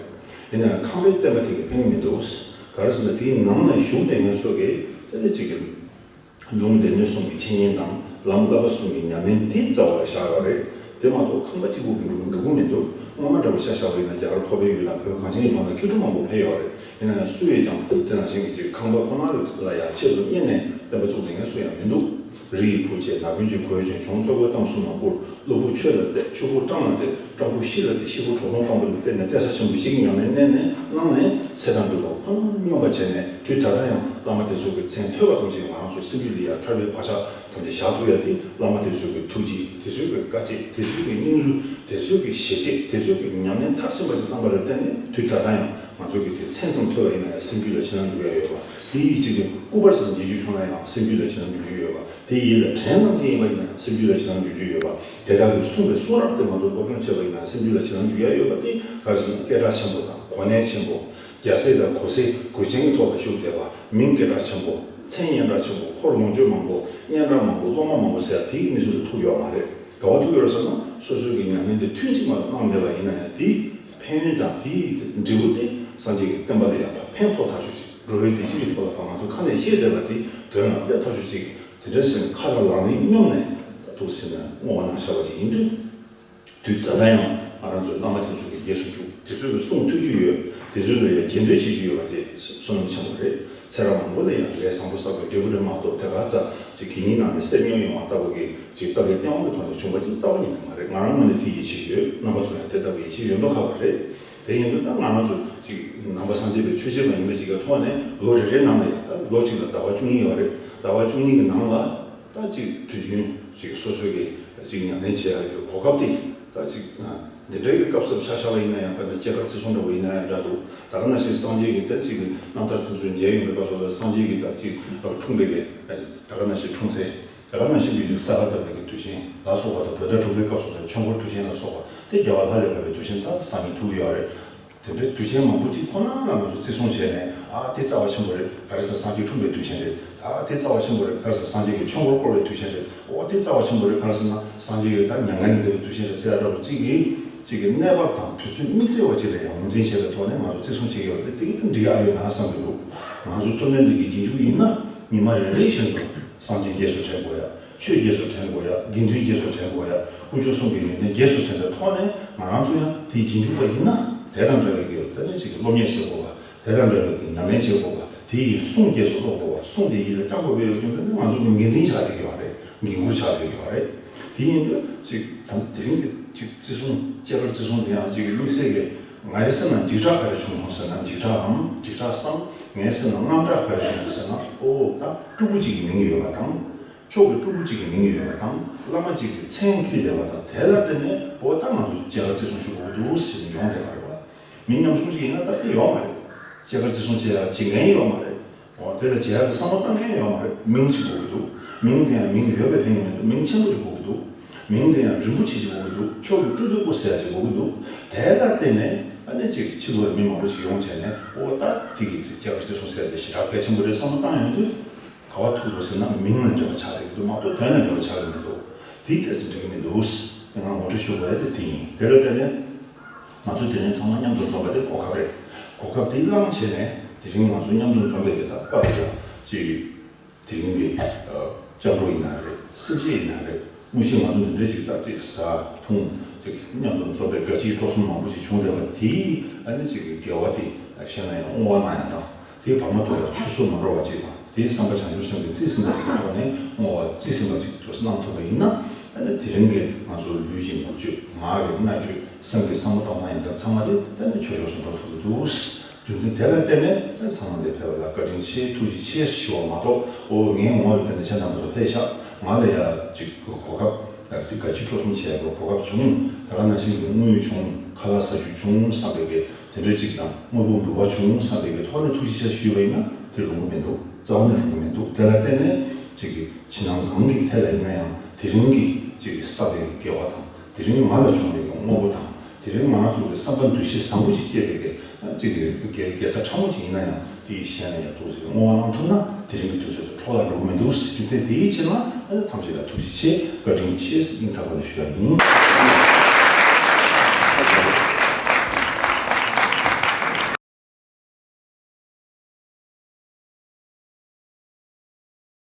ཡིན་ན་ཡང་ཁང་པའི་བསྟན་པ་དེ་གིས་ཕན་གྱི་མི་འདུག་ག་རེ་ཟེར་ན་དེའི་ནང་ནས་བཞུགས་བསྡད་མཁན་ཚོ་གིས་དེ་ནས་ཅིག་གི་ལུང་སྡེ་སྣོད་གསུམ་གྱི་འཆད་ཉན་དང་ལམ་བསླབ་པ་གསུམ་གྱི་ཉམས་ལེན་དེ་རྩ་བ་ལ་བཞག་ཡོད་རེད། དེ་མ་གཏོགས་ཁང་པ་གཅིག་པོ་གིས་འགྲུབ་འགྲོ་གི་མི་འདུག་སྔོན་མ་འདྲ་པོ་ཆ་བཞག་པ་ཡིན་ན་རྒྱ་གར་ལྷོ་པའི་ཡུལ་དང་བོད་གངས་ཅན་གྱི་ལྗོངས་ལ་སྐྱེ་དགུ་མང་པོ་ཕེབས་ཡོད་རེད། ཡིན་ན་ཡང་སུ་ཡིས་ཀྱང་དེ་ནང་བཞིན་གྱི་ཅིག་ཁང་པ་ཁོ་ན་ལ་ཡང་ཆེད་དུ་གཉེར་ནས་བསྟན་པ་བཙུགས་བསྡད་མཁན་སུ་ཡང་མི་འདུག་རི་ཡི་བུ་བྱས་ནགས་དཔོན་གྱི་གོས་གྱོན། གྱོང་ལྟོགས་པའི་གཏམ་གསུམ་ལ་བསྐུར། གློ་བུར་ཆོས་ལ་གཏད། ཆོས་གོས་བཀྲམ་ལ་གཏད། སྤྲང་པོ་ཤི་ལ་གཏད། ཤི་བོ་གྲོག་རོང་སྤྲང་པོ་ལ་གཏད་ནས་གཏད་ས་ཆེན་པོ་ཞིག་གི་ཉམས་ལེན་གནང་ནས་གནང་ནས་ཚེ་དང་འབྲེལ་བ་ཁོ་ན་སྙོམས་པ་བྱས་ནས། དུས་ད་ལྟ་ཡང་བླ་མ་དེ་ཚོ་གི་མཚན་ཐོས་པ་ཙམ་ཞིག་ང་རང་ཚོ་སེམས་རྒྱུད་ལ་ཡང་ཐར་པའི་བག་ཆགས་ཐམས་ཅད་བཞག་ཐུབ་ཡ་དེ་བླ་མ་དེ་ཚོ་གི་ཐུགས་རྗེ། དེ་ཚོ་གི་དཀའ་སྤྱད། དེ་ཚོ་གི་སྙིང་རུས། དེ་ཚོ་གི་ཞལ་ལྕེ། དེ་ཚོ་གི་ཉམས་ལེན་མཐར་ཕྱིན་པ་ཞིག་བཏང་པ་ལ་བརྟེན་ནས་དུས་ད་ལྟ་ཡང་ང་ཚོ་གི་དེ་མཚན་ཙམ་ཐོས་པ་ཡིན་ན་ཡང་སེམས་རྒྱུད་ལ་ཕྱི་ནང་འཇུག་ཡ་ཡོད་པ། དེ་ཡི་གཅིག་གི་སྐུ་པར་ཙམ་མཇལ་རྒྱུ་བྱུང་ན་ཡང་སེམས་རྒྱུད་ལ་ཕྱི་ནང་འཇུག་རྒྱུ་ཡོད་པ། དེ་ཡིད་ལ་དྲན་ཙམ་ཅིག་ཡིན་པ་ཡིན་ན་སེམས་རྒྱུད་ལ་ཕྱི་ནང་འཇུག་རྒྱུ་ཡོད་པ། དེ་དག་གིས་གསུངས་པའི་གསུང་རབ་དེ་ང་ཚོ་སློབ་སྦྱོང་བྱས་པ་ཡིན་ན་སེམས་རྒྱུད་ལ་ཕྱི་ནང་འཇུག་ཡ་ཡོད་པ་དེ་ག་རེ་ཟེར་ན། སྐད་གྲགས་ཆེན་པོ་དང་གོ་གནས་ཆེན་པོ། རྒྱལ་སྲས་དང་གོ་སྲས་གོས་ཆེན་གྱི་ཐོག་ལ་བཞུགས་བསྡད་པ། མིང་སྐད་གྲགས་ཆེན་པོ། མཚན་སྙན་གྲགས་ཆེན་པོ། འཁོར་ལོངས་སྤྱོད་མང་པོ། སྙན་གྲགས་མང་པོ། སློབ་མ་མང་པོ་ཟེར་ཡ་དེའི་མི་ཚོ་ལ་ཐུག་ཡོད་མ་རེད། ག་པར་ཐུག་ཡོད་རེད་ཟེར་ན། སོ་སོའི་གི་ཉམས་ལེན་དེ་ཐུན་གཅིག་མ་གཏོགས་གནང་མེད་པ་ཡིན་ན་ཡང་། དེའི་ཕན་ཡོན་དང་དེའི་འབྲས་བུ་དེ་སངས་རྒྱས་ཀྱི་བསྟན་པ་ལ་ཡང་ཕར་ཕན་ཐོགས་ཐག་ཆོད་ཅིག་འགྲོ་བའི་བདེ་སྐྱིད་ཀྱི་ཐོག་ལ་ཕར་ང་ཚོ་ཁ་ནས་བཤད་བསྡད་པ་དེ་དོན་ལ་སླེབས་ཐག་ཆོད་ཅིག་དེ་འདྲ་ཟེར་ནས་ཁ་དང་ལག་ལེན་སྙོམས་ནས་འདུག་ཟེར་ནས་བསྔོ་བ་གནང་བཞག་པ་ཅིག་ཡིན་དུས། དུས་ད་ལྟ་ཡང་ང་རང་ཚོའི་བླ་མ་དེ་ཚོ་གི་རྗེས་སུ་འཇུག་དེ་ཚོ་གི་གསུང་ཐོས་རྒྱུ་ཡོད། དེ་ཚོ་ལ་ཡང་རྗེས་ཟློས་བྱེད་རྒྱུ་ཡོད་པ་དེ་བསོད་ནམས་ཆེན་པོ་རེད། ཚེ་རབས་མང་པོ་ལ་ཡང་ལས་བཟང་པོ་བསགས་པའི་འབྲས་བུ་རེད་མ་གཏོགས། དེ་ག་ཚ་ཅིག་གད་སྙིགས་ནང་ནས་གསེར་ཉོས་ཡོང་བ་ལྟ་བུ་གི་ཅིག་སྟབས་ལེགས་སྟེས་དབང་གི་ཐོག་ནས་བྱུང་བ་ཅིག་རྩ་བ་ཉིད་ནས་མ་རེད། ང་རང་ངོས་ནས་དེ་ཡིད་ཆེས་ཡོད། རྣམ་པ་ཚོ་ཡང་དེ་ལྟ་བུ་ཡིད་ཆེས་ཡོད་མདོག་ཁ་པོ་རེད། དེ་ཡིན་དུས་ད་ང་རང་ཚོ་ཅིག་ནང་པ་སངས་རྒྱས་པའི་ཆོས་བྱེད་པ་ཡིན་པ་ཅིག་གི་ཐོག་ནས་ལོ་རེ་རེའི་ནང་ལ་ཡང་ད་ལོ་གཅིག་ལ་ཟླ་བ་བཅུ་གཉིས་ཡོད་རེད། ཟླ་བ་བཅུ་གཉིས་ཀྱི་ནང་ལ་ད་ཅིག་དུས་རྒྱུན་ཅིག་སོ་སོ་གི་ཅིག་ཉམས་ལེན་བྱེད་ཡག་གི་གོ་སྐབས་དེ་ད་ཅིག་འདི་འདྲའི་གི་སྐབས་སུ་ཆ་བཞག་པ་ཡིན་ན་ཡང་། དཔེར་ན་སྐྱེས་སྐར་བརྩི་སྲུང་འདྲ་བོ་ཡིན་ན་ཡང་འདྲ་འདུག་ད་ག་ནང་བཞིན་སངས་རྒྱས་ཀྱི་ད་ཅིག་རྣམ་ཐར་དེ་ཚོ་མཇལ་ཡོང་བའི་སྐབས་སུ་ལ་སངས་རྒྱས་ཀྱི་ད་ཅིག་འཁྲུངས་པའི་གི་ད་ག་ནང་བཞིན་འཁྲུངས་ཚེ། དེ་ག་ནང་བཞིན་གྱི་ས་ག་ཟླ་བའི་གི་དུས་ཆེན་ལ་སོགས་པ་དང་། བོད་ཟླ་དྲུག་པའི་སྐབས་སུ་ལ་ཆོས་འཁོར་དུས་ཆེན་ལ་སོགས་པ་དེ་རྒྱལ་བ་ལྷ་ལས་བབས་པའི་དུས་ཆེན་ད་བཟང་ངན་ཐུག་གི་ཡོད་རེད། དེ་འདྲའི་དུས་ཆེན་མང་པོ་ཅིག་ཁོ་ན་ལ་ང་ཚོ་བརྩི་སྲུང་བྱས་ནས། ཨ་དེ་རྩ་བ་ཆེན་པོ་རེད། ག་རེ་ཟེར་ན་སངས་རྒྱས་འཁྲུངས་པའི་དུས་ཆེན་རེད། ཨ་དེ་རྩ་བ་ཆེན་པོ་རེད། ག་རེ་ཟེར་ན་སངས་རྒྱས་ཀྱི་ཆོས་འཁོར་བསྐོར་བའི་དུས་ཆེན་རེད། ཨོ་དེ་རྩ་བ་ཆེན་པོ་རེད། ག་རེ་ཟེར་ན་སངས་རྒྱས་ཀྱི་ད་མྱ་ངན་ལས་འདས་པའི་དུས་ཆེན་རེད་ཟེར་ཡ་འདྲ་བོ་ཅིག་གིས་ཅིག་གི་གནས་བབ་དང་དུས་ཚོད་དམིགས་བསལ་བ་ཅིག་ལ་ཡང་ངོས་འཛིན་བྱས་པའི་ཐོག་ནས་ང་ཚོ་བརྩི་སྲུང་བྱེད་ཀྱི་ཡོད་རེད། དེ་གི་འགྲིག་ཨ་ཡོད་ན་བསམ་གྱི་འདུག་ང་ཚོ་བཅོམ་ལྡན་འདས་ཀྱི་རྗེས་འཇུག་ཡིན་ན་ཉི་མ་རེ་རེ་བཞིན་དུ་སངས་རྒྱས་རྒྱས་སུ་དྲན་དགོས་ཡ། ཆོས་རྒྱས་སུ་དྲན་དགོས་ཡ། དགེ་འདུན་རྒྱས་སུ་དྲན་དགོས་ཡ། དཀོན་མཆོག་གསུམ་གྱི་ཡོན་ཏན་རྒྱས་སུ་དྲན་པའི་ཐོག་ནས་ང་རང་ཚོ་ཡང་དེའི་རྗེས་འཇུག་པ་ཡིན་ན། དེ་དང་འདྲ་བའི་གི་ད་ནི་ཅིག་སློབ་གཉེར་བྱེད་དགོས་པ། དེ་དང་འདྲ་བའི་གི་ཉམས་ལེན་བྱེད་དགོས་པ། དེ་ཡི་གསུང་རྒྱས་སུ་སློབ་དགོས་པ། གསུང་དེ་ཡིད་ལ་བཅངས་དགོས་པའི་རྒྱུ་མཚན་ནི་ང་ཚོ་གི་འགན་འཛིན་ཆགས་བསྡད་ཡོད་རེད། འགན་ཁུར་ཆགས་བསྡད་ཡོད་རེད། དེ་ཡིན་དུས་ཅིག་དམ་དེ་རིང་གི་ཅིག་བརྩི་སྲུང་། བཅས་པར་བརྩི་སྲུང་དེ་ཡང་ཅིག་དམིགས་བསལ་གྱི་ངའི་སེམས་ན་འཇིགས་སྐྲག་ག་རེ་བྱུང་སོང་ཟེར་ན། འཇིགས་སྐྲག་གམ་འཇིགས་སྐྲག་སམ། ངའི་སེམས་ན་དངངས་སྐྲག་ག་རེ་བྱུང་སོང་ཟེར་ན། ཨོ་ད་སྤྲུལ་སྐུ་གཅིག་གི་མིང་ཡོད་པ་དང་། མཆོག་གི་སྤྲུལ་སྐུ་གཅིག་གི་མིང་ཡོད་པ་དང་། བླ་མ་གཅིག་གི་མཚན་ཕུལ་བསྡད་པ་དང་། དེ་ལ་བརྟེན་ནས་ཨོ་ད་ང་ཚོ་བཅས་པར་བརྩི་སྲུང་ཞུ་དགོས་ཀྱི་འདུག་ཟེར་ནས་ཡོང་བསྡད་པ་རེད་བ། མི་ཉམ་ཆུང་ཞིག་ཡིན་ན་ད་དེ་ཡོད་མ་རེད། བཅས་པར་བརྩི་སྲུང་བྱེད་ཡ་བྱེད་མཁན་ཡོད་མ་རེད། ཨོ་དེ་ལ་བྱེད་ཡ་གི་བསམ་བློ་བཏང་མཁན་ཡོད་མ་རེད། མིང་གཅིག་དགོས་ཀྱི་འདུག་མིང་དེ་ཡང་མིང་ཡོད་པའི་ཕན་གྱི་མི་འདུག་མིང་ཆེན་པོ་ཅིག་དགོས་ཀྱི་འདུག་མིང་དེ་ཡང་རིན་པོ་ཆེ་ཅིག་དགོས་ཀྱི་འདུག་མཆོག་གི་སྤྲུལ་སྐུ་ཟེར་ཡ་ཅིག་དགོས་ཀྱི་འདུག་དེ་ལ་བརྟེན་ནས་ཨ་ནི་ཅིག་ཕྱི་ལོགས་ལ་མི་མང་པོ་ཅིག་ཡོང་བྱས་ནས། ཨོ་ད་དེ་གི་ཅིག་བཅས་པར་བརྩི་སྲུང་ཟེར་དེ་ཞེ་དྲག་གལ་ཆེན་པོ་རེད་བསམ་བློ་བཏང་ཡོང་དུས། ག་བ་ཐུག་འདུག་ཟེར་ན། མིང་ལ་འབྲེལ་བ་ཆགས་བསྡད་ཀྱི་འདུག་མ་གཏོགས་དོན་ལ་འབྲེལ་བ་ཆགས་ཀྱི་མི་འདུག་དེ་ཏོག་ཙམ་འགྲིག་གི་མི་འདུག་དེ་ང་ངོ་སྤྲོད་ཞུ་དགོས་ཡ་དེ་དེ་ཡིན། དེ་ལ་བརྟེན་ནས་ང་ཚོ་དེ་རིང་ཚང་མ་མཉམ་དུ་འཛོམས་པ་དེ་གོ་སྐབས་རེད། གོ་སྐབས་དེ་བླངས་བྱས་ནས་དེ་རིང་ང་ཚོ་མཉམ་དུ་འཛོམས་པའི་གི་ད་སྐབས་ལ་ཅིག་དེ་རིང་གི་ཨ་སྐྱབས་འགྲོ་ཡིན་ན་རེད། སེམས་བསྐྱེད་ཡིན་ན་རེད། དངོས་གཞི་ང་ཚོ་འདི་འདྲ་ཞིག་ད་ཅིག་ཟ་འཐུང་ཅིག་མཉམ་དུ་འཛོམས་པའི་དགའ་སྐྱིད་སྤྲོ་གསུམ་མང་པོ་ཞིག་བྱུང་བསྡད་པ་དེའི་ཨ་ནི་ཅིག་གི་དགེ་བ་དེ་གཞན་ལ་ཡང་བསྔོ་བ་གནང་ཡ་དང་། དེའི་བར་མ་དོར་ལ་ཆུད་ཟོས་མ་འགྲོ་བ་ཅིག་དང་། དེའི་བསམ་པ་བྱང་ཆུབ་སེམས་ཀྱི་རྩིས་ཟིན་པ་ཅིག་གི་ཐོག་ནས་བསྔོ་བ་རྩིས་ཟིན་པ་ཅིག་ཏུ་གནང་ཐུབ་པ་ཡིན་ན། ཨ་ནི་དེ་རིང་གི་ང་ཚོ་ལུས་ཀྱི་ལོངས་སྤྱོད། ངག་གི་སྨྲ་བརྗོད། སེམས་ཀྱི་བསམ་བློ་གཏོང་སྟངས་ཡིན་སྟབས་ཚང་མ་དེ་ཨ་ནི་ཆོས་ཕྱོགས་སུ་འགྲོ་ཐུབ་ཀྱི་འདུག་རྒྱུ་མཚན་དེ་ལ་བརྟེན་ནས་ཚང་མ་འདིར་ཕེབས་པ་ལ་བཀའ་དྲིན་ཆེ། ཐུགས་རྗེ་ཆེ་ཞུ་བ་མ་གཏོགས། ཨོ་ངའི་ངོ་ལ་བརྟེན་ནས་ཁྱེད་རྣམ་པ་ཚོ་ཕེབས་ཤག་ང་ལ་ཡ་ཅིག་གོ་སྐབས་དེ་དགའ་སྐྱིད་སྤྲོ་གསུམ་བྱས་པའི་གོ་སྐབས་བྱུང་། ད་ག་ནང་བཞིན་གྱི་དངུལ་བྱུང་། ཁ་ལག་ཟ་རྒྱུ་བྱུང་བསམ་པའི་གི་དེ་འདྲ་ཅིག་དང་། དངོས་པོ་འབུལ་བ་བྱུང་བསམ་པའི་གི་ཐོག་ནས་ཐུགས་རྗེ་ཆེ་ཞུས་པ་ཡིན་ན་དེ་རུང་གི་མི་འདུག་རྩ་བ་ནས་རུང་གི་མི་འདུག་དེ་ལ་བརྟེན་ནས་ཅིག་གི་ཕྱི་ནང་གང་གི་ཐད་ལ་ཡིན་ན་ཡང་དེ་རིང་གི་ཅིག་གི་བསགས་པའི་དགེ་བ་དང་། དེ་རིང་ང་ལ་བྱུང་བའི་དངོས་པོ་དང་། དེ་རིང་ང་རང་ཚོ་གི་བསམ་པ་འདུ་ཤེས་བཟང་པོ་ཅིག་སྐྱེས་པའི་གི་ཅིག་གི་དགེ་དགེ་རྩ་ཕྲ་མོ་ཅིག་ཡིན་ན་ཡང་དེའི་གཞན་ལ་ཡང་ཏོག་ཙམ་བསྔོ་བ་གནང་ཐུབ་ན་དེ་རིང་གི་དུས་ཚོད་དུ་འཕྲོ་བརླག་འགྲོ་གི་མི་འདུག་ཟེར་རྒྱུ་མཚན་དེའི་ཕྱིར་ན། ཨ་ནི་ཐམས་ཅད་ལ་ཐུགས་རྗེ་ཆེ། བཀའ་དྲིན་ཆེ། སྙིང་ཐག་པ་ནས་ཞུ་ཡ་ཡིན།